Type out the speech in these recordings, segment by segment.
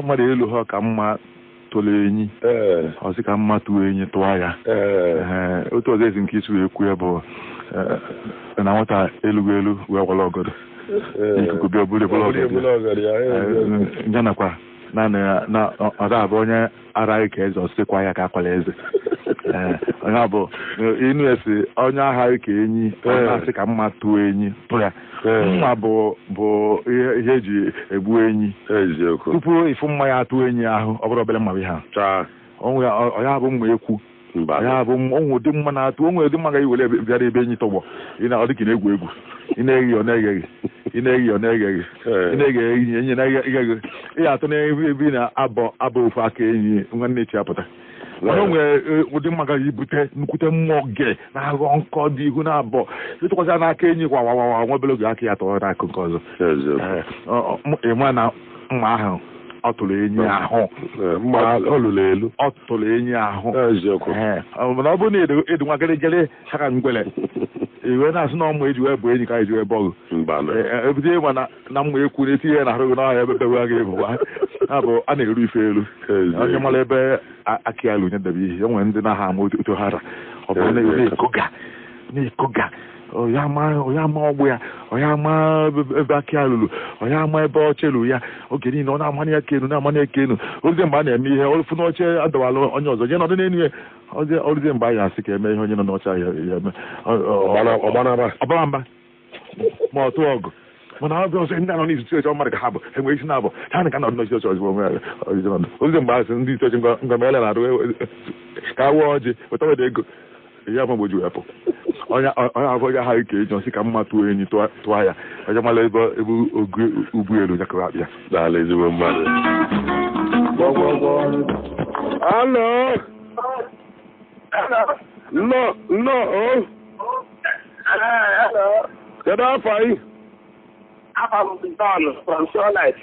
Mmadụ elu ha ka mma tụrụ enyi, ọ sị ka mma tụọ enyi tụọ ya. Otu ọzọ ezi nke isi wee kwuo bụ na nwata elugo elu wee gwala ọgọdọ ikuku bịa buru ebulu ọgọdọ ya nakwa na ọ da-abụ onye ara ka eze ọsịkwa ya ka akwala eze. Onye bụ inu esi onye agha ka enyi ọ na-asị ka mma tụọ enyi tụ ya. Mma bụ ihe eji egbu enyi. Tupu ịfụ mma ya atụ enyi ahụ, ọ bụrụ obere mma bụ ihe ahụ. Ya bụ mma ekwu, ya bụ onwe ụdị mma na-atụ, onwe ụdị mma ga-ewere bịara ebe enyi tọgbọ. Ọ dị ka ị na-egwu egwu, ị na-eghi ọ na-egheghị, ị na-eghi ọ na-egheghị, ị na-eghe enyi, enyi na-egheghị, ị ga-atụ n'ebe ị na-abọ abọ ofu aka enyi nwanne echi apụta. Mana o nwere ụdị mma gaghị ibute nnukwute mmụọ ge na-aghọ nkọ dị ihu na-abọ ịtụkwasị n'aka enyi kwa wawawa nwa obere oge aka ya tọrọ n'akụ nke ọzọ. Ịma na mma ahụ ọ tụrụ enyi ahụ, ọ tụrụ enyi ahụ. Mana ọ bụrụ na edu nwa gịrịgịrị chara ngwere iwe na-asị na ọmụ eji wee bụ enyi ka eji wee bọgụ ebute ịgba na mma ekwu na-etinye ya na ahụ gị n'ọhịa ebe bewe gị bụ ha bụ a na-eru ife elu. Onye mara ebe aka ya lu nye debe ihe. Enwere ndị na-aha ama otu hara ọ bụ na-ekoga na-ekoga onye ama ọgbụ ya, onye ama ebe aka ya lụrụ, onye ama ebe oche lụrụ ya. Oge niile ọ na-amanye aka elu, na-amanye aka elu. Oruzie mgbe a na-eme ihe ofu n'oche adọwala onye ọzọ je nọdụ n'elu ya. Oruzie mgbe anyị asị ka eme ihe onye nọ n'oche ahụ ya eme ọbara mba ma ọ tụọ ọgụ. Mana ọ bụ ọzọ ndị anọ n'isi oche mmadụ ka ha bụ enwere isi na-abụ ha na ka nọdụ n'isi oche ozugbo onwe ya. Oruzie mgbe asị ndị isi oche ngwa mere na-arụ ka a wụọ ọjị weta weta ego ya ma gboji wepụ onye ahụ onye agha ka eji ọsị ka mma tụọ enyi tụọ ya. Onye mara ebe ogu ugbu elu ya kọrọ akpịa. Daalụ ezigbo mmadụ. Alo. Nnọọ nnọọ o. Kedu afọ anyị? Afa m bụ John from Shorelight.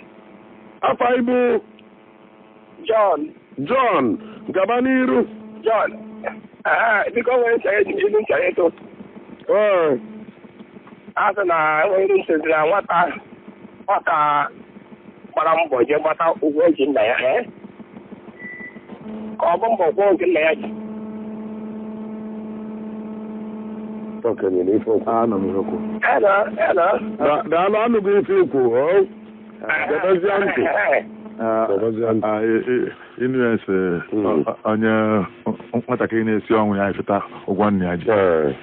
Afọ anyị bụ John. John, gaba n'iru. John. Biko nwere nchara ilu nchara ịtụ. A sị na enwere ilu ncheziri na nwata gbara mbọ jee gbata ụgwọ eji nna ya. Ka ọ bụ mbọ kwụọ nke nna ya ji. Daalụ, anụghị ife ikwu. Gebezie ntị. Inu ese onye nwatakịrị na-esi ọnwụ ya efeta ụgwọ nna ya ji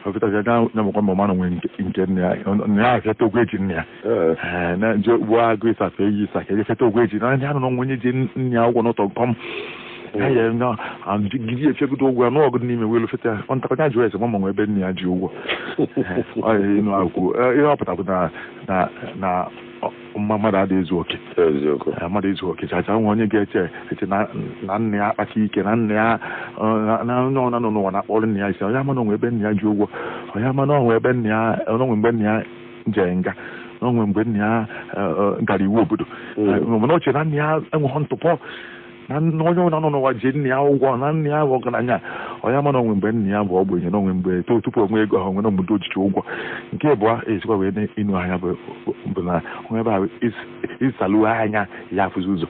ofetazi ya mụkwa mbọ mmanụ nwe nke nna ya nna ya efeta ụgwọ eji nna ya na-eje ugbo agụ ịsafe eyi ịsafe efeta ụgwọ eji na ndị anụ n'ọnwa onye ji nna ya ụgwọ n'ụtọ nkọm ya ya na gidi efegodo ụgwọ ya n'ọgụ n'ime welu feta ya ọ ntakọta jụrụ ese ma nwe ebe nna ya ji ụgwọ. Ịnụ akwụ ihe ọ pụtara na na mmadụ adịghị ezu oke, mmadụ ezu oke chacha. Nwe onye ga-eche eche na nna ya akpata ike na nna ya na onye ọ nọ n'ụwa na-akpọrọ nna ya isi. Onye ama na onwe ebe nna ya ji ụgwọ, onye ama na onwe ebe nna ya onwe mgbe nna ya jere nga, na onwe mgbe nna ya gara iwu obodo. Mana oche na nna ya enweghị ntụpọ na onye ọ nọ n'ụwa ji nna ya ụgwọ na nna ya bụ ọgaranya. Onye ama na onwe mgbe nna ya bụ ogbenye na onwe mgbe tupu onwe ego ahụ nwere obodo ojichi ụgwọ. Nke abụọ esikwa wee ịnụ anya bụ na onwe ebe ahụ ịsaluo anya ya afụzi ụzọ.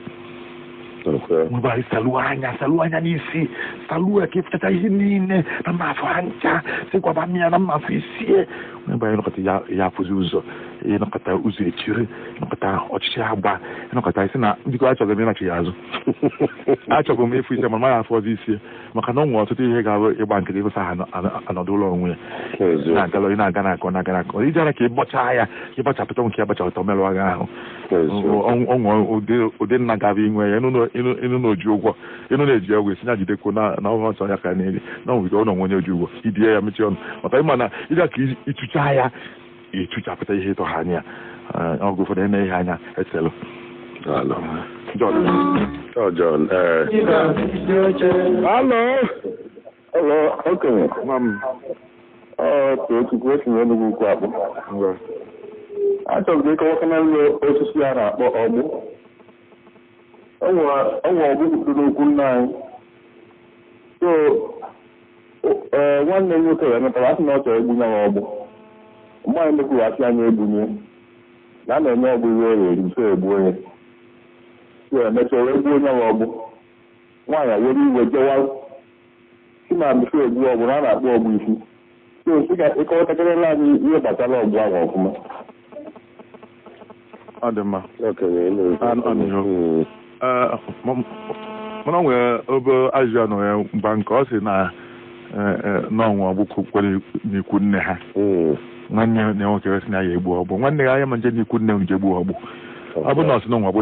Onwe ebe saluo anya saluo anya n'isi saluo ka ịfụchacha ihe niile na mma afọ ha ncha sịkwaba mmiri na mma afọ isie. Onwe ebe anyị nọkọta ya afụzi ụzọ, ịnọkọta ụzọ echiri, ịnọkọta ọchịchị agba, ịnọkọta isi na njikọ achọghị m ịnachi ya azụ. Achọghị m ịfụ ise mana ya afọ ọzọ isie maka na ọ nwere ọtụtụ ihe ga-abụ ịgba nkịtị ịfụsa ha anọdụ ụlọ onwe ya na-agala ị na-aga na-akọ na-aga na-akọ iji ara ka ịbọcha ya ịbọchapụta nke ya bọchapụta merụọ gị ahụ. Ọnwụ ụdị nna ga-abụ inwe ya ịnụ na oji ụgwọ ịnụ na-eji ọgwụ esi na jidekwu na ọhụrụ nsọ ya ka na-eri na ọnwụ ụlọ onye oji ụgwọ idie ya mechie ọnụ maka ịma na iji ka ịtụcha ya ịtụchapụta ihe ịtọ ha anya. Ọgụ ụfọdụ ene ihe anya eselu. John. John. Hello. Hello, okenye. Mam. Tochukwu esi n'Enugwu ukwu akpụ. Achọrọ m ịkọwata na nri osisi a na-akpọ ọgbụ. Onwe ọgbụ kwuru n'okwu nna anyị. So, nwanne m nwoke ya metara asị na ọ chọrọ egbunye ya ọgbụ. Mgbe anyị mekwuru asị anyị egbunye. Na a na-enye ọgbụ ihe ọ eri nso egbu onye. So emechaa wee gbuo onye nwe ọgbụ. Nwaanyị were iwe jewa si na mbụ egbu ọgbụ na a na-akpọ ọgbụ isi. So sị ka ịkọwatakịrịla anyị ihe gbasara ọgbụ ahụ ọfụma. Ọ dị mma. Mana o nwere obere ajụjụ a nọ ya mgba nke ọ sị na n'ọnwa ọgbụ kwere n'ikwu nne ha. Nwanne ya nwoke sị na ya egbu ọgbụ. Nwanne ya anya ma nje n'ikwu nne m je gbuo ọgbụ. Ọ bụ na ọ sị na ọnwa ọgbụ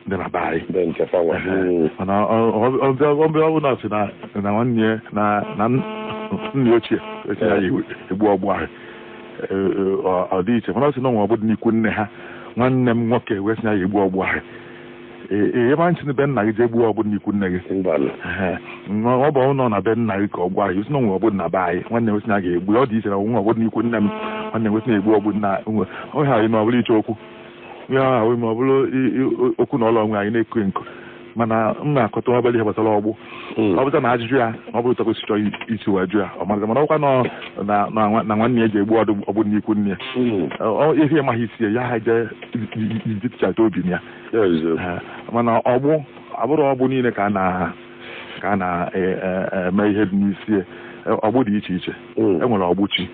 dị na be anyị. Mana ọ bụ na ọ sị na nwanne ya na nna ochie sị na ya egbu ọgbụ ahụ. Ọ dị iche. Mana ọ sị na ọnwa ọgbụ dị n'ikwu nne ha. Nwanne m nwoke wee sị na ya egbu ọgbụ ahụ. Ee, ebe anyị si be nna gị jee gbuo ọgbụ n'ikwu nne gị. Ọ bụ nọ na be nna gị ka ọ gwa anyị si na nwe ọgbụ na be anyị. Nwanne m sị na ga-egbu ya. Ọ dị iche na nwe ọgbụ n'ikwu nne m. Nwanne m sị na egbu ọgbụ na onye anyị ma ọ bụrụ iche okwu. Ihe ahụ ma ọ bụrụ okwu na ụlọ onwe anyị na-ekwe nkụ. Mana m na-akọta obere ihe gbasara ọgbụ. Ọ bụta na ajụjụ ya ọ bụrụ ụtọ chọọ isi wee jụ ya ọ mara mana ọkwa na nwanne ya ji egbu ọgbụ n'ikwu nne ya. Ihe maghị isi ya ha jee ijitichata obi ya. Mana ọgbụ abụrụ ọgbụ niile ka a na-eme ihe dị n'isi. Ọgbụ dị iche iche. E nwere ọgbụ chi.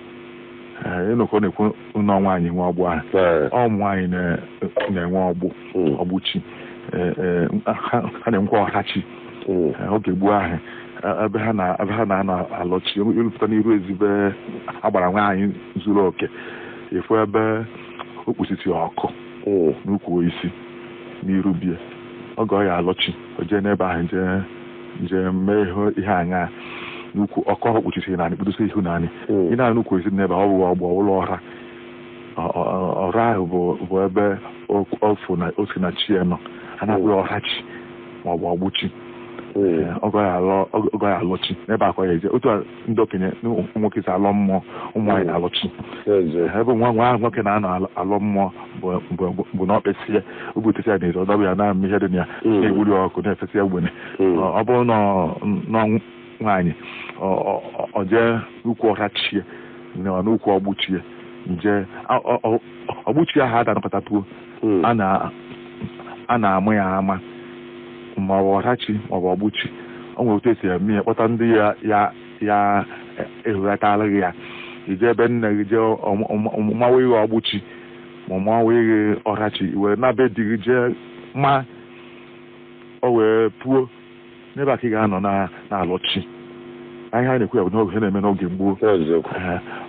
Ịnọkọ na-ekwu nọ nwaanyị nwe ọgbụ ahụ. Ụmụ nwaanyị na-enwe ọgbụ ọgbụ chi. Ha na-enwekwa ọha chi. Oge gboo ahụ ebe ha na-anọ alọchi ịlụpụta n'iru ezigbo agbara nwaanyị zuru oke efu ebe o kpusiti ọkụ n'ukwu isi n'iru bie. Oge ọ ya alọchi o jee n'ebe ahụ jee mee ihe anya n'ukwu ọkụ ahụ kpuchisiri naanị kpudosi ihu naanị. Ị na-anụ ukwu isi n'ebe ọ bụ ọgbọ ụlọ ọra. Ọra ahụ bụ ebe o si na chi ya nọ. A na-akpọ ya ọra chi maọbụ ọgbụ chi. Ọgọ ya alọchi n'ebe akọ ya eje. Otu a ndị okenye nwoke si alọ mmụọ, ụmụ nwaanyị na-alọchi. Ebe nwa ahụ nwoke na-anọ alọ mmụọ bụ na ọkpesi ya ubutesi ya n'ezi ọdọbụ ya na ihe dị na ya na-egburi ọkụ na-efesi ya ugbene. Ọ bụrụ na nwaanyị ọ jee n'ukwu ọra chie na n'ukwu ọgbụ chie nje ọgbụ chi ahụ ada tuo a na-amụ ya ama ma ọ bụ ọra chi ma ọ bụ ọgbụ chi. O nwere otu esi eme ya kpọta ndị ya ehulatalụ ya ije ebe nne gị jee mawa ihe ọgbụ chi ma mawa ihe ọra chi were na be di gị jee ma o wee puo n'ebe a ka ị ga-anọ na-alọchi. Anyị ha na-ekwu ya bụ n'oge na-eme n'oge gboo.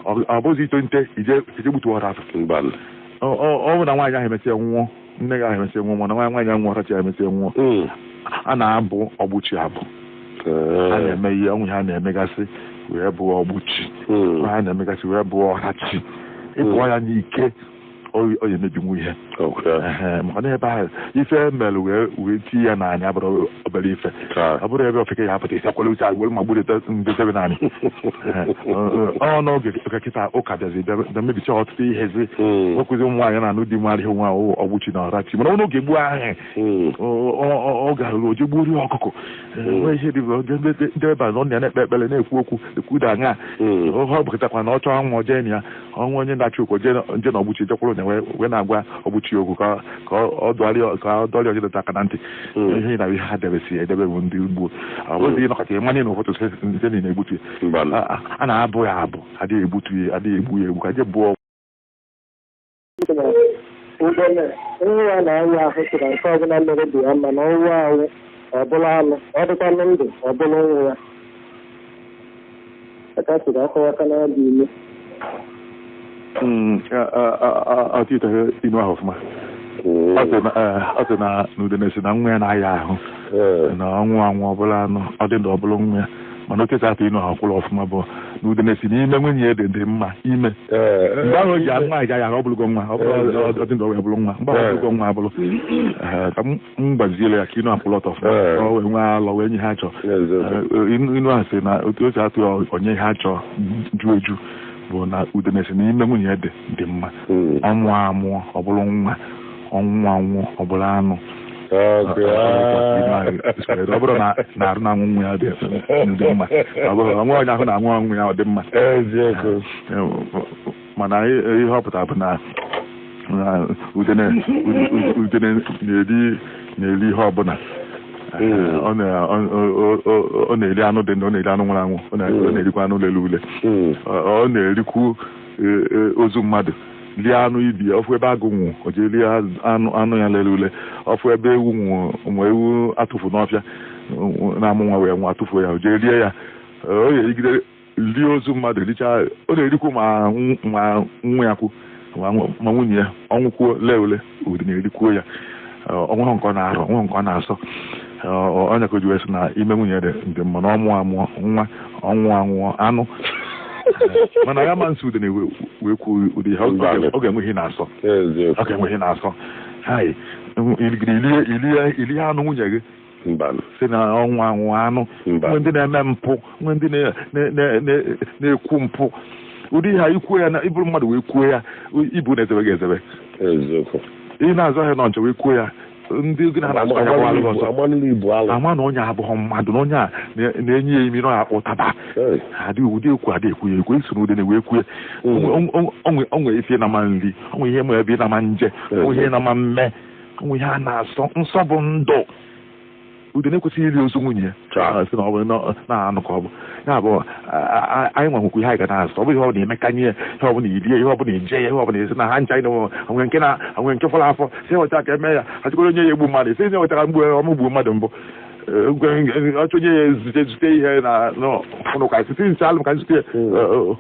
Ọ bụzi ito nte ije gbutu ọra afọ. Ọ bụ na nwaanyị ahụ emesịa nwụọ, nne gị ahụ emesịa nwụọ, mana nwaanyị ahụ nwụọ ọra chi ahụ emesịa nwụọ. A na-abụ ọgbụ chi abụ. A na-eme ihe ọnwụ ha na-emegasị wee bụ ọgbụ chi. Ha na-emegasị wee bụ ọra chi. Ịpụọ ya n'ike ọ ya emebinwu ihe. Maka na ebe ahụ ife mere wee tinye ya n'anya abụrụ obere ife. Ọ bụrụ ebe ofeke ya apụta isi akwara uche were ma gburu ndezebe naanị. Ọ n'oge kịta ụka bịazi bịa mebicha ọtụtụ ihezi. Nwekwuzi ụmụ nwaanyị na-anụ di nwa adịghị nwa ọgbụ chi na ọra chi. Mana n'oge gboo ahụ ọ gara oje gbuo rie ọkụkọ. Nwee ihe dị ndị ebe nọ ya na-ekpe ekpere na-ekwu okwu ekwuda aṅa. Ọ bụkọtakwa na ọ chọọ nwa jee na ya ọnwa onye na-achị ụkọ jee na ọgbụ chi jekwuru na wee na-agwa ọgbụchi okwu ka ọ dọrịa ọjọọ aka na ntị. Ihe na ihe ha debesi edebe bụ ndị gboo. Ọ bụghị ịnọkọta ịmanye na ụfọdụ site na na-egbutu ya. A na-abụ ya abụ adịghị egbutu ya adịghị egbu ya egbu ka je bụọ. Nwa ya na-anya ahụ sị na nke ọbụla mere dị ya mma na ọnwụ anwụ ọbụla anụ ọ dịkwanụ ndụ ọbụla nwa ya. Aka sịrị akọwaka na-adị ime. Ọtịtaghị inu ahụ ọfụma. Ọ sị na n'udene si na nwa ya na-aya ahụ na ọnwụ anwụ ọbụla anụ ọ dị ndụ ọbụla nwa ya. Mana otu esi atụ inu ahụ kwụrụ ọfụma bụ na udene si n'ime nwunye ya dị mma ime. Mgbe ahụ ji nwaanyị ji aya ahụ ọ bụrụgo nwa ọ dị ndụ ọ bụrụ nwa mgbe ahụ ọ bụrụgo nwa abụrụ. Ka m gbaziere ya ka inu akwụrụ ọtọ ọfụma ọ wee nwee alọ wee nye ha chọọ. Inu ahụ sị na otu esi atụ ya onye ha chọọ ju eju bụ na udene si n'ime nwunye ya dị mma. Ọnwụ amụọ ọ bụrụ nwa ọnwụ anwụ ọ bụrụ anụ. Ọ bụrụ na arụ na-anwụ nwa ya dị mma, ọ bụrụ nwa onye ahụ na-anwụ anwụ ya ọ dị mma. Mana ihe ọ pụtara bụ na udene na-eri na-eri ihe ọbụla. Ọ na-eri anụ dị ndụ, ọ na-eri anụ nwụrụ anwụ, ọ na-erikwa anụ lere ule, ọ na-erikwu ozu mmadụ, lie anụ ibi ya, ọfụ ebe agụ nwụ o jee lie anụ ya lere ule, ọfụ ebe ewu nwụ, ewu atụfu n'ọfịa na-amụ nwa wee nwa atụfuo ya o jee lie ya. Ọ ga-erigide lie ozu mmadụ richaa, ọ na-erikwu ma nwa ya kwu ma nwunye ya ọnwụkwuo lee ule, ụdị na-erikwuo ya. Ọnwụhụ nke ọ na-arọ, ọnwụhụ nke ọ na-asọ. Onye ka o ji wee sị na ime nwunye dị mma na ọmụọ amụọ nwa ọnwụ anwụọ anụ, mana ya ma nsị udene wee kwuo ụdị ihe ọ ga-enwe ihe na-asọ, ọ ga-enwe ihe na-asọ. Hai, ilie anụ nwunye gị si na ọnwụ anwụ anụ. Nwe ndị na-eme mpụ, nwe ndị na-ekwu mpụ ụdị ihe ikwuo ya na ịbụrụ mmadụ wee kwuo ya, ibu na-ezebe gị ezebe. Ị na-azụ ahịa nọ nche wee kwuo ya, ndị gị na-azụ ahịa ama na onye abụghị mmadụ, na onye a na-enye ya imi na ọ akpụ ụtaba adịghị ụdị ekwu adị ekwu ya ekwu eso n'ụdị na-ewe ekwu ya. Onwe ife na ma nri, onwe ihe ma ebe na ma nje, onwe ihe na ma mme, onwe ihe a na-asọ nsọ bụ ndụ. Ude na-ekwesịghị iri ozu nwunye ya sị na ọ bụ na-anụ ka ọ bụ ya bụ. Anyị nwe nwekwa ihe anyị ga na-asọ, ọ bụ ihe ọ bụla emekanye ya, ihe ọ bụla irie, ihe ọ bụla ije ya, ihe ọ bụla esi na ha ncha onwe nke na onwe nke fọrọ afọ si wetara ka eme ya, achịkwara onye ya egbu mmadụ si wetara mgbu ọmụgbu mmadụ mbụ, ọchọ onye ya ezute ihe na ụnụka site nche alụ ka nzute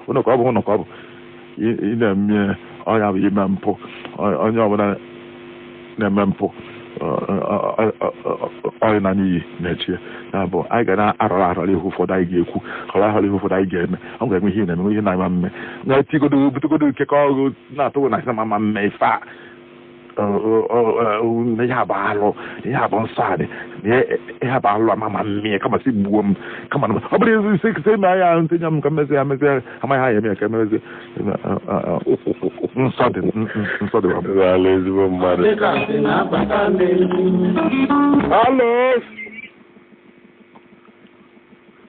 ụnụka ọ bụ ụnụka ọ bụ ị na-eme ọnya bụ ime mpụ. Onye ọbụla na-eme mpụ ọrịa na n'iyi na-echi ya bụ anyị ga na-arọrọ arọrọ ihe ụfọdụ anyị ga-ekwu, họrọ ahọrọ ihe ụfọdụ anyị ga-eme. Ọ ga-enwe ihe na-eme ihe na-ama mme na-etigodo butegodo nkekọ ọgụ na-atụgo na ama mme ife a na ihe bụ alụ, na ihe bụ nsọ adị, na ihe bụ alụ ama mme kama si gbuo m, kama ọ bụrụ isi ise ime ya ntinye m ka mmezi ya mezi amaghị ha ya eme ya ka emezi nsọ dị nsọ dị. Ezigbo mmadụ. Alo,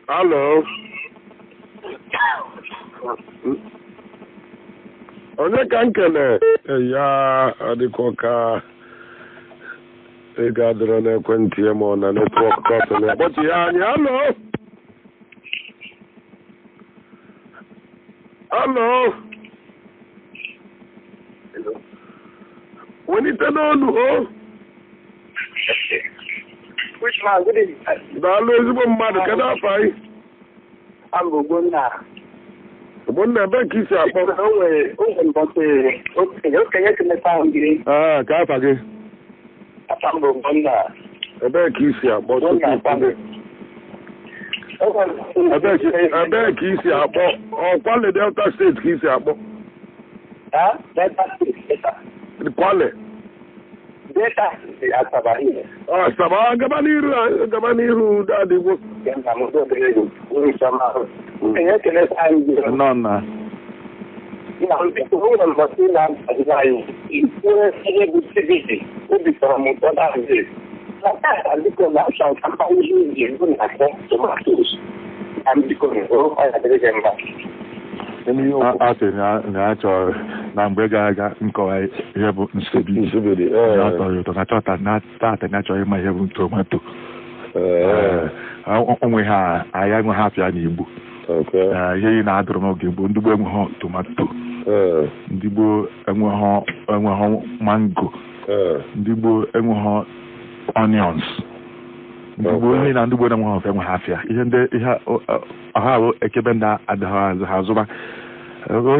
alo, onye ka nkele ya adịkọ ka ego adịrọ n'ekwentị ya ma ọ na netwọk kọtụl akpọchi ya anyị. Alo, alo, welite n'olu o. Daalụ ezigbo mmadụ, kedu afọ anyị? Ogbonna, ebe ka isi akpọ? Ka afa gị? Ebe ka isi akpọ? Ebe ka isi akpọ? Ọ Kwale, Delta Steeti ka isi akpọ? Kwale. Asaba, gaba n'iru, gaba n'iru dadịgbo. Nọ na a sị na a chọrọ na mgbe gara aga nkọwa ihe bụ nsogbu na-atọghị ụtọ na chọta na tata na achọghị ịma ihe bụ tomato. Onwe ha anyị enweghị afịa n'Igbo. Ihe ị na-adụrụ n'oge gboo, ndị gboo enweghị tomato, ndị gboo enweghị mango, ndị gboo enweghị onions, ndị gboo ihe na ndị gboo na-enweghị ofe enweghị afịa. Ihe ndị ihe ọha bụ ekebe ndị adịghị ha azụba.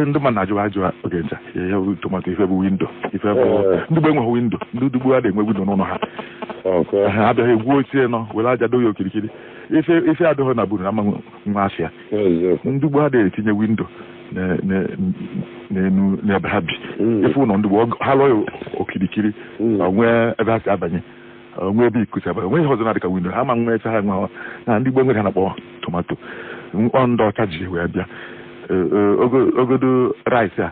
Ndị mmadụ na-ajụwa ajụwa oge ncha ihe bụ tomato, ife bụ windo, ife bụ ndị gboo enweghị windo, ndị gboo adịghị enwe windo n'ụlọ ha. Ha abịaghị egwu ochie nọ were aja doghị okirikiri, ife adịghị na buru na ama nwa afịa. Ndị gboo adịghị etinye windo n'enu n'ebe ha bi. Ife ụlọ ndị gboo ha lụọ ya okirikiri, nwee ebe ha si abanye, nwee ebe ikusi abanye, nwee ihe ọzọ na-adị ka windo ha ma nwee efe ha nwe na ndị gboo nwere ha na-akpọ tomato. Ọ ndị ọcha ji wee bịa ogodo rice a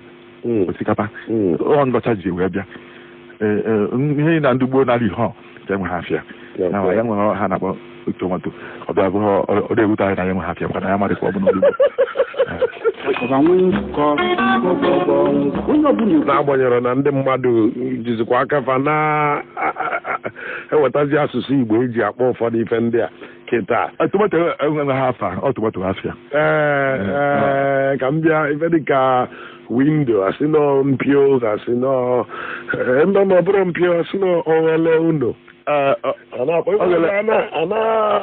osikapa, ọ ndị ọcha ji wee bịa. Ihe na ndị gboo na-arị ihe ka enwe ha afịa na ya nwere ha na-akpọ tomato. Ọ bịa bụrụ ọ na-ewute anyị na ya enwe ha afịa maka na ya amadịkwa ọ bụ n'olu. N'agbanyeghị na ndị mmadụ jizikwa aka fa Ewetazi asụsụ Igbo eji akpọ ụfọdụ ife ndị a kịta. Tomato enweghị afa, ọ tomato afịa. Ee, ka m bịa ife dịka windo, asị nọ mpio, asị nọ mba, ma ọ bụrụ mpio, asị nọ oghele uno.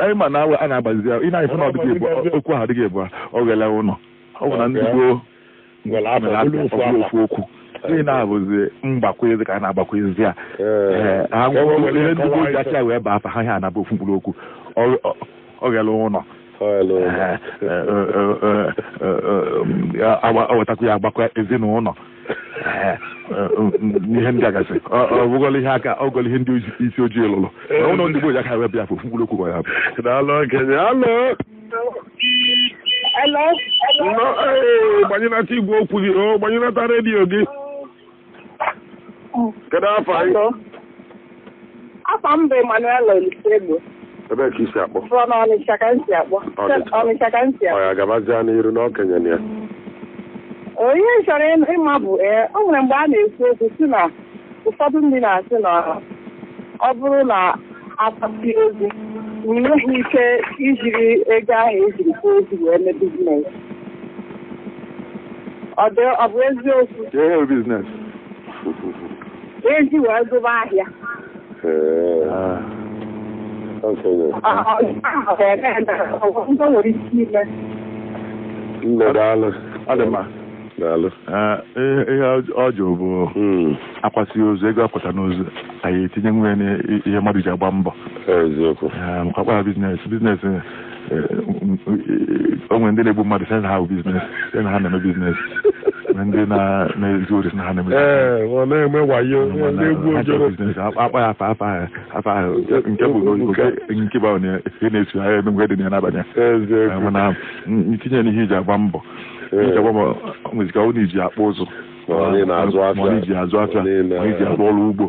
Anyị ma na a na-agbazi ya, ị na-efu na ọdịghị ebu okwu ahụ, adịghị ebu oghele ụlọ. Ọ bụ na ndị gboo nwere afọ ofu okwu ị na-abụzi mgbakwezi ka a na-agbakwezi ya. Ihe ndị gboo ji aka wee baa afa ha, ihe anaba ofu mkpụrụ okwu oghele ụlọ. Ọ wetakwa ya agbakọ ezinụlọ, ihe ndị agasị ọ bụgọla ihe aka ọ gọla ihe ndị isi ojii lụrụ ụlọ ndị gboo ji aka wee bịa afọ ofu mkpụrụ okwu ya bụ. Daalụ okenye. Alụ. Hello. Gbanyelata igwe okwu gị, o gbanyelata redio gị. Kedu afọ anyị? Afọ m bụ Emmanuel Olisegbu. Ebee ka isi akpọ? From Ọnịcha ka m si akpọ. Ọnịcha ka m si akpọ. Ọ ya gabazie n'iru na okenye na ya. Ihe m chọrọ ịma bụ, ee, o nwere mgbe a na-ekwu okwu si na ụfọdụ ndị na-asị na ọ bụrụ na akpati ozu, na enweghị ike ijiri ego ahụ ejiri kwuo ozu wee mee business. Ọ bụ eziokwu? Ihe business? Eji wee zụba ahịa. Ndị nwere ike ime. Nne, daalụ. Ọ dị mma. Daalụ. Ihe ọjọọ bụ akwasị ozu, ego akwata n'ozu, anyị etinye nwunye n'ihe mmadụ ji agba mbọ. Eziokwu. Maka akpara business, business, o nwere ndị na-egbu mmadụ sị na ha bụ business, sị na ha na-eme business, ndị na-ezu ori sị na ha na-eme. Ee, ọ na-eme wayo, na-egwu ojoro. Business akpa ya afa afa afa ahụ nke bụ nke bụ na ihe na-esu ahịa eme mgbe dị ya n'abalị. Eziokwu. Mana itinye n'ihe iji agba mbọ, iji agba mbọ nwezika ọ na iji akpụ ụzụ, ma ma iji azụ afịa, ma iji arụ ọrụ ugbo,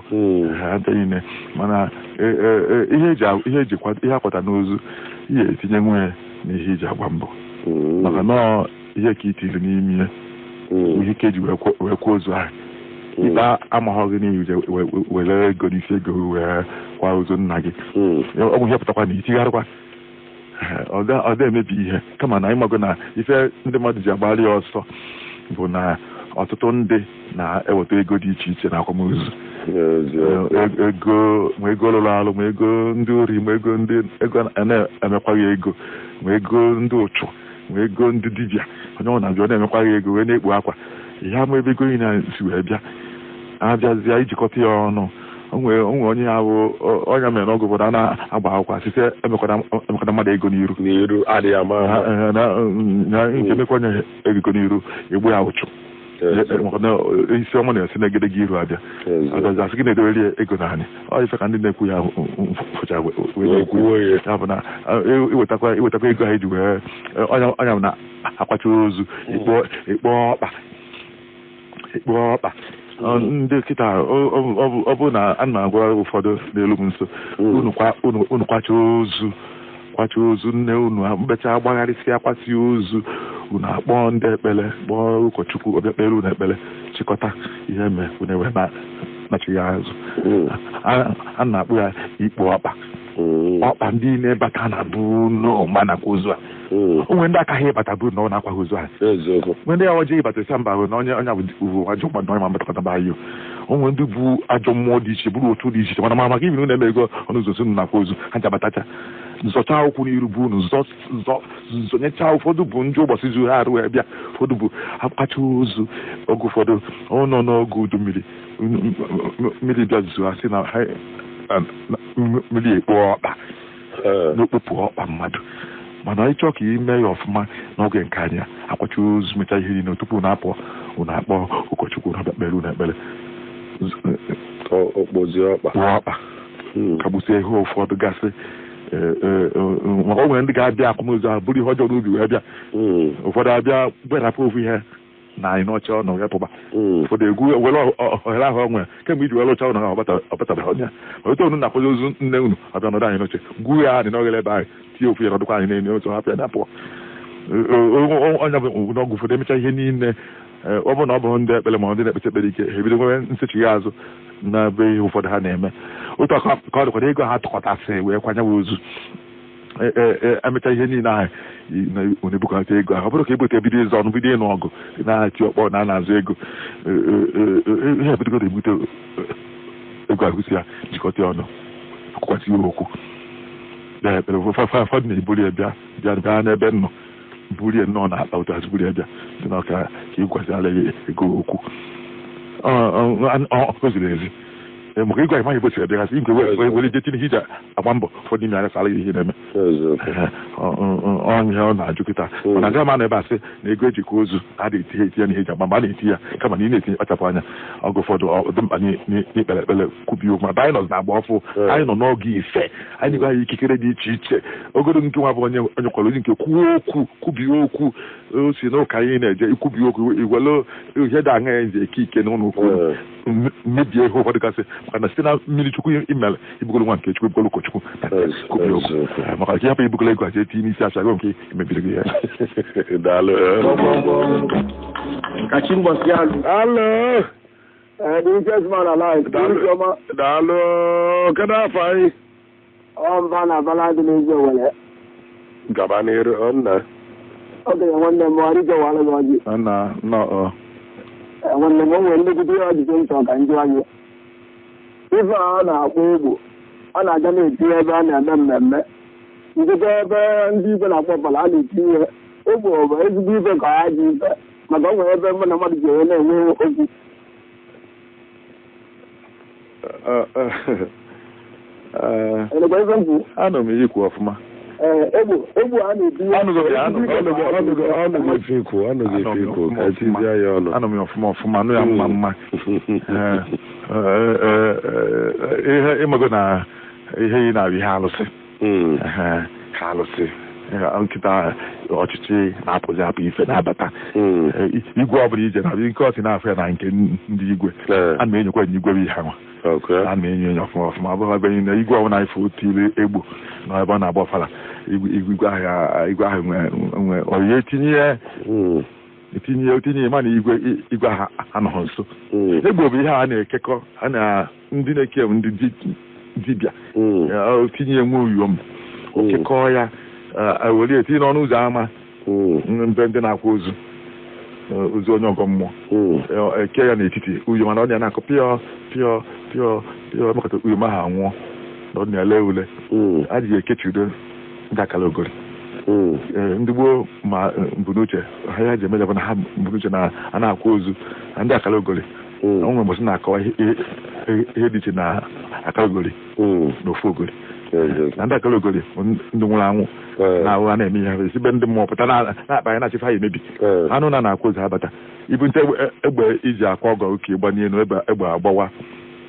ha niile. Mana ihe eji ihe ihe akwata n'ozu, ihe etinye nwunye na ihe iji agba mbọ, maka nọọ ihe ka itiri n'ime ya, ihe ka eji wee kwuo ozu ahụ. Ikpe amaghọ gị n'ihi were ego n'isi ego wee kwa ozu nna gị. Ọ bụ ihe pụtakwa na itigharịkwa, ọ da emebi ihe. Kama na ịmago na ife ndị mmadụ ji agbali ya ọsọ bụ na ọtụtụ ndị na-eweta ego dị iche iche na akwamozu, ego, ma ego lụrụ alụ, ma ego ndị ori, ma ego ndị ego na-emekwaghị ego, ma ego ndị ụchụ, ma ego ndị dibịa. Onye ọ na-abịa, ọ na-emekwaghị ego wee na-ekpu akwa ihe ama ebe ego niile si wee bịa. Abịazịa ijikọta ya ọnụ, onwe onye ya bụ ọnya mere n'oge ụfọdụ a na-agba akwụkwọ site emekwana mmadụ ego n'iru. N'iru adịghị ama. Na nke mekwa onye ego n'iru, egbu ya ụchụ, isi ọma na-esi n'egede gị iru abịa. Agazi asị gị na-edowere ego naanị ọ ife ka ndị na-ekwu ya fụcha wee na-ekwu ya bụ na iwetakwa ego ha iji wee ọnya na akwacha ozu, ikpọ ọkpa, ikpọ ọkpa ndị kịta. Ọ bụ na a na-agwa ụfọdụ n'elu m nso, unu kwacha ozu, kwacha ozu nne unu, mkpecha agbagharịsị akwasị ozu, unu akpọọ ndị ekpere, kpọọ ụkọchukwu ọbịa kpere unu ekpere, chịkọta ihe mee unu wee nachi ya azụ. A na-akpụ ya ikpo ọkpa. Ọkpa ndị na-ebata na bụ n'ụma nakwa ozu a, o nwere ndị akaghị ịbata bụ na ọ na-akwaghị ozu a. Nwere ndị ya ọjọọ ịbata isi mba na onye onye bụ ajọ mmadụ, onye ma mbatakọta ba ayo. O nwere ndị bụ ajọ mmụọ dị iche, bụrụ otu dị iche iche, mana maka ibi na eme ego ọnụ ụzọ si nakwa ozu ha ji abatacha zọcha ụkwụ n'iru bụ unu zọnyecha. Ụfọdụ bụ ndị ụbọchị zuru ha arụ wee bịa, ụfọdụ bụ akpacha ozu oge ụfọdụ ọ nọ n'oge udu mmiri, mmiri bịa zuo, asị na mmiri ekpo ọkpa n'okpopụ ọkpa mmadụ. Mana ịchọ ka ime ya ọfụma n'oge nke anya akwacha ozu, mecha ihe niile tupu na-apụ, unu akpọ ụkọchukwu na kpere unu ekpere, kpụọ ọkpa, kagbusie ihe ụfọdụ gasị, maka o nwere ndị ga-abịa akwamozu ahụ bụrụ ihe ọjọọ n'ubi wee bịa. Ụfọdụ abịa gberapụ ofu ihe na anyị n'ọcha ọnụ ya pụba. Ụfọdụ egwu were ohere ahụ ọ nwere kemgbe iji were ụcha ụnụ ahụ ọbatabeghị onye ma otu unu na-akwazi ozu nne unu, ọbịa nọdụ anyị n'oche, gwuo ya anyị n'oghere ebe anyị tinye ofu ya, nọdụkwa anyị n'elu otu, hapụ ya na pụọ onye bụ n'ọgwụ. Ụfọdụ emecha ihe niile, ọ bụrụ na ọ bụrụ ndị ekpere ma ndị na-ekpecha ekpere ike, ha ebido nwere nsechigha azụ. n'ebe ihe ụfọdụ ha na-eme otu aka ka ọ dịkwara ego ha tụkọtasị wee kwanyewa ozu emecha ihe niile ahụ na-ebukọta ego ahụ ọ bụrụ ka ebute bido ịzụ ọnụ bido ịnụ ọgụ na-ati ọkpọ na na-azụ ego ihe ebidogodo ebute ego ahụ si ya jikọta ọnụ kwụkwasị ya okwu ekpere ụfọdụ na-eburu ya bịa bịa bịa n'ebe nnọ burie nnọọ na akpa otu azụ burie bịa si na ka ka ịkwasịala ya ego okwu o ziri ezi maka ịgwa ịmaghị ebe bịagasị igwe were je tinye ije agba mbọ ụfọdụ ime agasala ihe na-eme ọ ihe ọ na-ajụ kịta mana agaghị m anọ ebe a sị na ego ejikwa ozu a na-etinye etinye na ihe eji agba mgbe a na-eti ya kama na ị na-etinye kpachapụ anya oge ụfọdụ ọ dị mkpa n'ikpere ekpere kwubi okwu ma anyị nọ na-agba ọfụ anyị nọ n'oge ife anyị gwa anyị ikikere dị iche iche ogodo nke nwa bụ onye onye kwara onye nke kwuo okwu kwubie okwu o si n'ụka anyị na-eje ikwubi okwu iwere ihe dị aṅa ya eji eke ike n'ụlọ okwu mebie ihe ụfọdụ gasị maka na site na mmiri chukwu imere ibugolo nwa nke chukwu ibugolo ụkọchukwu na kwubie okwu maka ka ịhapụ ibugolo ego aja etinye n'isi afịa gị nke emebiri gị ya. Daalụ. Kachi mbọsị alụ. Alo. The richest man alive. Daalụ. Daalụ. Kedu afọ anyị? Ọ mba na abala dị n'ezi owere. Gaba n'iru ọ nna. Okenye nwanne m ọrụ ije wara gị ọjị. Nna nnọọ. Nwanne m o nwere nnekwute ihe ọjịjị m chọrọ ka m jụọ gị. Ife a na-akpọ egwu a na-aga na-etinye ebe a na-eme mmemme ndịbe ebe ndị igwe na-akpọ ọbara a na-etinye egwu ọ bụ ezigbo ife ka ha ji ife maka o nwere ebe mụ na mmadụ ji enwe na-enwe okwu. Enekwa ife m kwuru? Anọ m ikwu ọfụma. Ee, egwu egwu a na-etinye Anụgo m ya, anụgo Ọnụgo ọnụgo ọnụgo ife ikwu ọnụgo ife ikwu ka etizie ya ọnụ. Anọ m ya ọfụma ọfụma anụ ya mma mma. Ee, ee, ee, ihe ịmago na ihe ị na-abụ ihe alụsị. Ehe, ha alụsị. Ee, nkịta ọchịchị na-apụzi apụ ife na-abata. Ee, igwe ọbụla ije na nke ọsị na-afụ ya na nke ndị igwe a na enyekwa enye igwe bụ ihe anwa a na enyo enyo ọfụma ọfụma abụghị ebe niile igwe ọbụla ife otile egbo na ebe ọ na-agba ọfala igwe igwe ahụ igwe ahụ nwe nwe oyi etinye ya etinye etinye mana igwe igwe ahụ anọghị nso. Egbo bụ ihe a na-ekekọ a na ndị na-eke ndị dibịa tinye nwe uyom okekọọ ya were etinye n'ọnụ ụzọ ámá mbe ndị na-akwa ozu ozu onye ọgọ mmụọ eke ya n'etiti uyo mana ọ na na-akụ pịọ pịọ pịọ pịọ mekọta uyom ahụ anwụọ na ọ na-ele ule a ji ekechido ndị akara ogori. Ndị gboo ma mbunuche ha ya ji eme bụ na ha mbunuche na a na-akwa ozu na ndị akara ogori o nwere mbọsị na-akọwa ihe dị iche na akara ogori na ofu ogori na ndị akara ogori bụ ndị nwụrụ anwụ na-ahụ ha na-eme ihe ha esi be ndị mmụọ pụta na-akpa ya na-achịfa ya emebi anụ na na-akwa ozu ha bata ibu nte egbe iji akwa ọgọ oke gbanye elu egbe egbe agbawa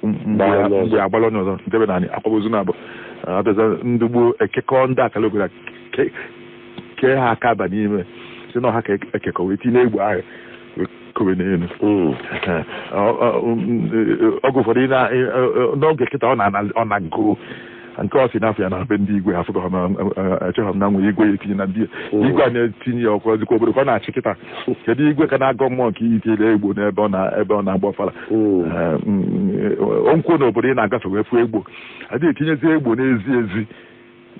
mgbe agbala onye ọzọ ndebe na akwa ozu na-abụ abịaza ndị gboo ekekọ ndị akara ogori kee ha aka aba n'ime si na ọha ka ekekọ wee tinye egbe ahụ wee kowe n'elu. Oge ụfọdụ n'oge kịta ọ na-agụ nke ọ si n'afọ ya na be ndị igwe afụkọ echeghọ m na nwere igwe ya etinye na ndị igwe a na-etinye ya ọkụ ọzikwa obodo ka ọ na-achị kịta kedu igwe ka na-agọ mmụọ nke iyi tinyere egbo n'ebe ọ na ebe ọ na-agba ọfala nkwụ na obodo ị na-agafe wee fụ egbo adịghị etinyezi egbo n'ezi ezi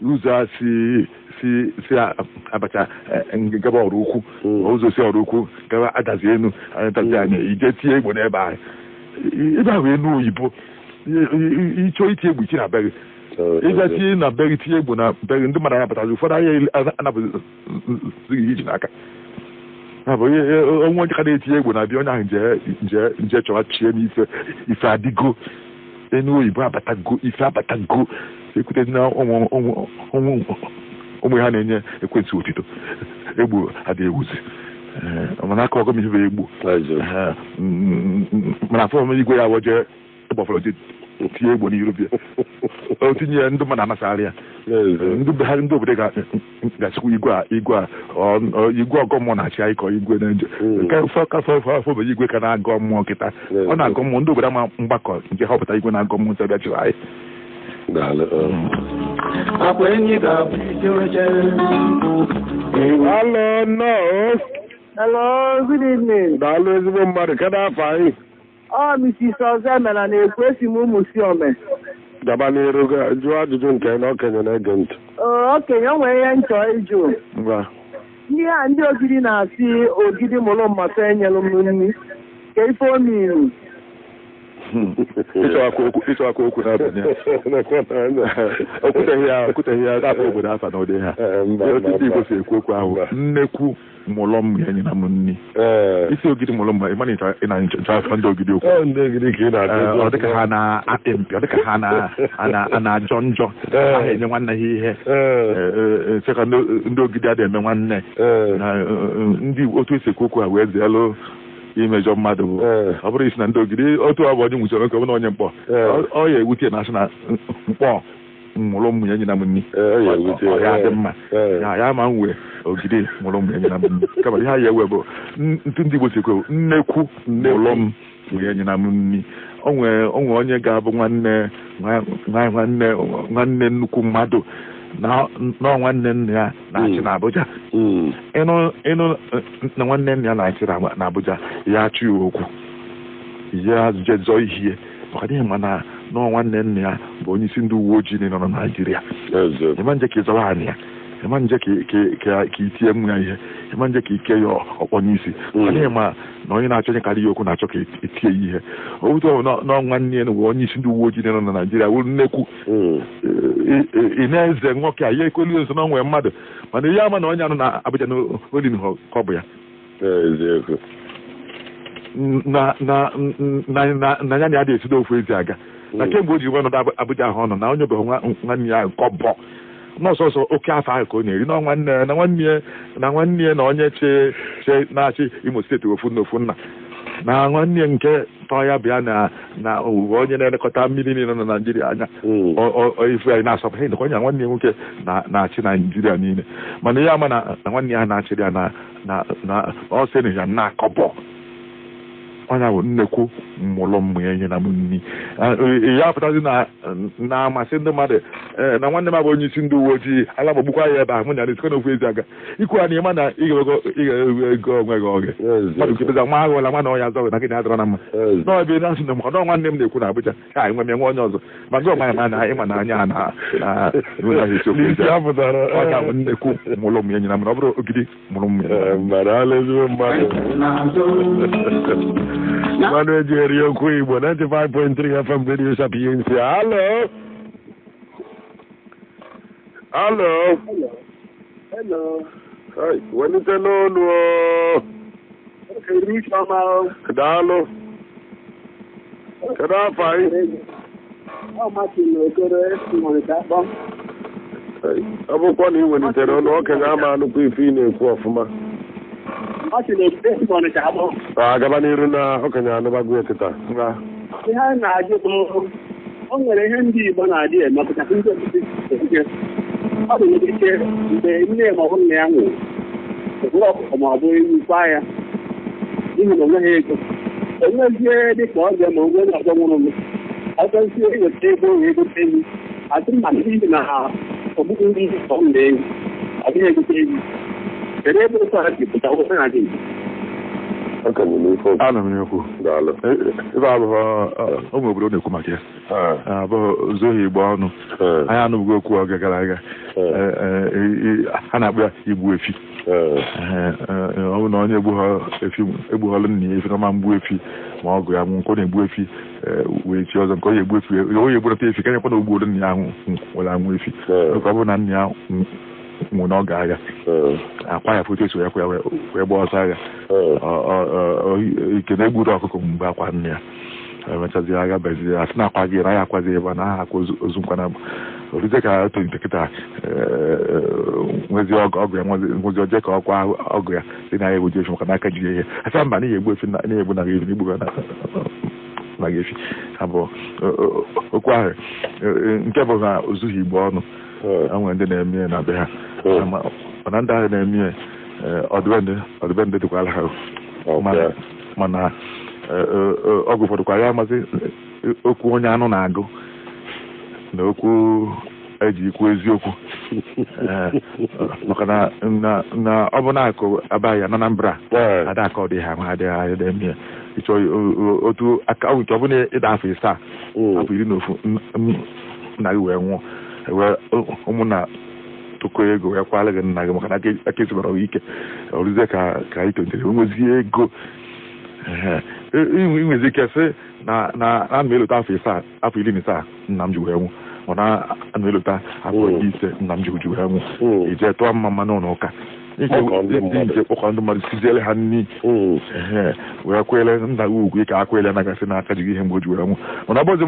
ụzọ a si si si abacha gaba ọrụ ukwu ụzọ si ọrụ ukwu gaba adazi enu adazi anya ije tinye egbo n'ebe ahụ ebe ahụ enu oyibo ịchọ iti egbo ichi na be gị ịga tinye na be gị tinye egbo na be gị ndị mmadụ anapụtazi ụfọdụ ahịa anapụzighị iji n'aka ya bụ onwe onye ka na-etinye egbo na-abịa onye ahụ nje nje nje chọwa chie n'ife ife adịgo enu oyibo abatago ife abatago ekwute na ụmụ ụmụ ụmụ ha na-enye ekwentị otito egbo adịghị ewuzi mana aka ọgọm ihe bụ egbo mana afọ m igwe ya wọje ịgbafọrọ je tinye egbo n'iru bịa o tinye ya ndị mmadụ amasarị ya ndị be ha ndị obodo ga-achịkwa igwe a igwe a igwe ọgọ mmụọ na-achị anyị ka igwe na-eje ka afọ afọ bụ igwe ka na-agọ mmụọ kịta ọ na-agọ mmụọ ndị obodo ama mgbakọ nke họpụta igwe na-agọ mmụọ nsọ bịa chịrị anyị. Akwa enyi ga-abụ isi oche. Alo, nnọọ. Hello, good evening. Daalụ ezigbo mmadụ kedu afọ anyị? Ọ Mrs. Ọzọemena na-ekwu, esi m ụmụ si ome. Gaba n'iru, jụọ ajụjụ nke na okenye na-ege ntị. Okenye, o nwere ihe nchọ ịjụ. Ngwa. Ndị a ndị Ogidi na-asị Ogidi mụrụ mmata enyelu m nri. Ka ife omiru. Ịchọ aka okwu n'abalị a. Okwuteghị ya afọ obodo afa na ụdị ha. Otu ndị Igbo si ekwu okwu ahụ, nnekwu mụlọ m ya nyere m nri. Isi Ogidi mụlọ m, ịma na ị na-achọ afọ ndị Ogidi okwu. Ọ dịka ha na-apị mpị, ọ dịka ha na-ajọ njọ, ha enye nwanne ha ihe. Sịka ndị Ogidi adịghị eme nwanne. Ndị otu esi ekwu okwu ha wee zielụ imejọ mmadụ bụ ọ bụrụ isi na ndị Ogidi otu ọ bụ onye nwụchara nke ọ bụla onye mkpọ ọ ya ewute na asị na mkpọ mụrụ ụmụ ya nyere m nri, ọ ya dị mma ya ma m wee Ogidi mụrụ ụmụ ya nyere m nri. Kama ihe ya ewe bụ ntụ ndị Igbo si ekwe nnekwu mụrụ m ya nyere m nri. O nwere onye ga-abụ nwanne nwanne nwanne nnukwu mmadụ na nwanne nna ya na-achị n'Abuja. Ịnụ na nwanne nna ya na-achị n'Abuja, ya achụ ya okwu, ya jezọ ihie, maka n'ihi ma na nwanne nna ya bụ onye isi ndị uwe ojii nọ na Naịjirịa. Ịma nje ka ịzọrọ anyị ya, ịma nje ka itie m ya ihe, ịma nje ka ike ya ọkpọ n'isi, maka n'ihi ma na onye na-achọ onye karịa ya okwu na-achọ ka etie ya ihe. Owute na nwanne ya bụ onye isi ndị uwe ojii nọ na Naịjirịa wuru nnekwu ị na-eze nwoke a ya ekwelu nso na onwe mmadụ, mana ihe ama na onye anọ na Abuja na olin ka ọ bụ ya na ya na ya dị esi n'ofu ezi aga. Na kemgbe o ji nwe nọdụ Abuja ahụ ọ nọ na onye bụ nwanne ya nke ọ bụ n'ọsọsọ oke afọ ahụ ka ọ na-eri na nwanne na nwanne na nwanne na onye che na-achị Imo steeti ofu na ofu nna na nwanne nke tọ ya bịa na owuwe onye na-elekọta mmiri niile nọ na Naịjirịa anya ifu ya na-asọpụ ha ndekọ onye nwanne nwoke na-achị Naịjirịa niile, mana ihe ama na nwanne ya na-achịrị ya na ọ sị ya na akọbọ onye bụ nnekwu mụlụ mmụ ya nye na m nri. Ya pụtazi na amasị ndị mmadụ na nwanne m abụ onye isi ndị uwe ojii ala gbagbukwa ya ebe ahụ mụ na ya n'ofu ezi aga ikwu ya na ịma na ị ga-ego onwe gị oge mmadụ nkepeza nwa aghụla nwa na ọnya azọ na gị na-adọrọ na mma n'ọbịa na asị na maka na nwanne m na-ekwu na Abuja ka anyị nwe m enwe onye ọzọ ma gị ọma ya na ịma na anya na ọnya bụ nnekwu mụlụ m ya nye na m na ọ bụrụ Ogidi mụrụ m ya. Mmadụ eji eri okwu Igbo 95.3 FM Radio Sapientia. Hello. Hello. Hello. Hey, welite n'olu o. Daalụ. Kedu afọ anyị? Ọ Martin Okoro esi nwere akpọ. Ọ bụkwa na ị welitere ọnụ okenye ama anụkwu ife ị na-ekwu ọfụma. Agaba n'iru na okenye anụbago kịta. Ihe a na-ajụ bụ o nwere ihe ndị Igbo na-adị emepụta ndị okpukpe ọ bụ ike mgbe nne ma ọ bụ nna ya nwụrụ bụrụ ọkụkọ ma ọ bụ ewu kwa ya n'ihi na o nweghị ego onwezie dịka ọbịa ma onwe onye ọzọ nwụrụ ọzọzie iweta ego wee gote ewu asị mma n'ihi na ọgbụgbụ ndị ọ na ewu ọ dịghị egote ewu. Kedu ebe otu a si pụta ofe na gị? Ana m ekwu ebe abụghị ụmụ obodo na-ekwu maka ya abụghị zoghị Igbo ọnụ anyị anụbụghị okwu oge gara aga a na-akpọ ya igbu efi. Ọ bụ na onye egbughọlụ nna ya efi na ọma mgbu efi ma ọgụ ya nwụ nke ọ na-egbu efi wee chi ọzọ nke ọ ga-egbu efi onye egburata efi ka nyekwa na ogbuolu nna ya ahụ nwere anwụ efi ka ọ bụrụ na nna ya nwụ n'oge agha akwa ya foto eso ya kwa wee gbaa ọsọ agha ike na-egburu ọkụkọ mgbe akwa nne ya emechazi agha bazie asị na akwa gị na ya akwazi ebe a na aha akwa ozu nkwa na orite ka tolite kịta nwezi ọgụ ya nwezi oje ka ọkwa ọgụ ya si na ya egbuji efi maka n'aka ji ihe asị mba n'ihi egbu efi na egbu na efi na igbu na efi abụ okwu ahụ nke bụ na ozughị Igbo ọnụ. Enwere ndị na-eme ya na be ha mana ndị ahụ na-eme ya ọdịbendị dịkwara ha mana ọgụ ụfọdụ kwa ya amasị okwu onye anụ na-agụ na okwu eji ikwu eziokwu maka na ọ bụ na akụ abaghị ya na Anambra adakọ dị ha ma adịghị eme ya Ịchọ otu aka ọ nke ọ bụla ịda afọ 7, afọ 11 nna gị wee nwụọ, wee ụmụnna tụkọ ego wee kwala gị nna gị, maka na aka esibara gị ike ọrụzie ka ị tolitere nwezie ego. Inwezi ike sị na na ana m elota afọ 7, afọ 17 nna m ji wee nwụ, mana ana m elota afọ 5 nna m ji wee nwụ. Ije tụọ mma mma n'ụlọ ụka, ije kpọkọ ndị mmadụ, siziere ha nri, wee kwele nna gị ugwu ka akwele anagasị n'aka ji gị ihe mgbe o ji wee nwụ. Mana ọ bụzi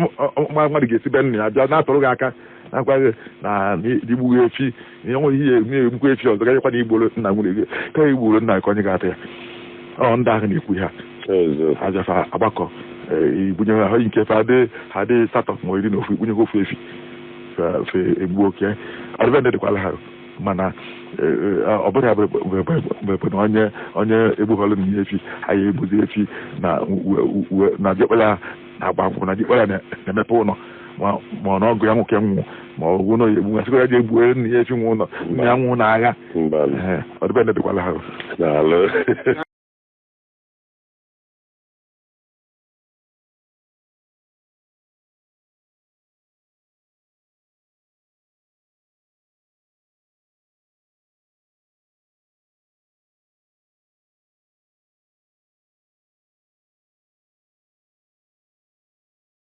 mmadụ ga-esi be nna ya bịa na-atụrụ gị aka na-agwa gị na igbughị efi, na enweghị ihe na-egbukwa efi ọzọ, ganyekwa na igboro nna nwunye gị ka igboro nna ka onye ga-ata ya. Ọ ndị ahụ na-ekwu ha ajafa agbakọ ibunye ha nke fa ha dị 8 ma 11, ibunye ha ofu efi fe egbu oke ọdịbe dịkwala ha. Mana ọ bụrụ ya bụ na onye egbughọlụ na efi anyị egbuzi efi na diọkpara na-agba nkwụ na diọkpara na-emepe ụlọ, ma ọ na ọgụ ya nwoke nwụ, ma ọ bụ na egbu ya sịkwa ya ji egbuo nna ya efi nwụ ụlọ nna ya nwụ n'agha. Ọdịbe dịkwala ha.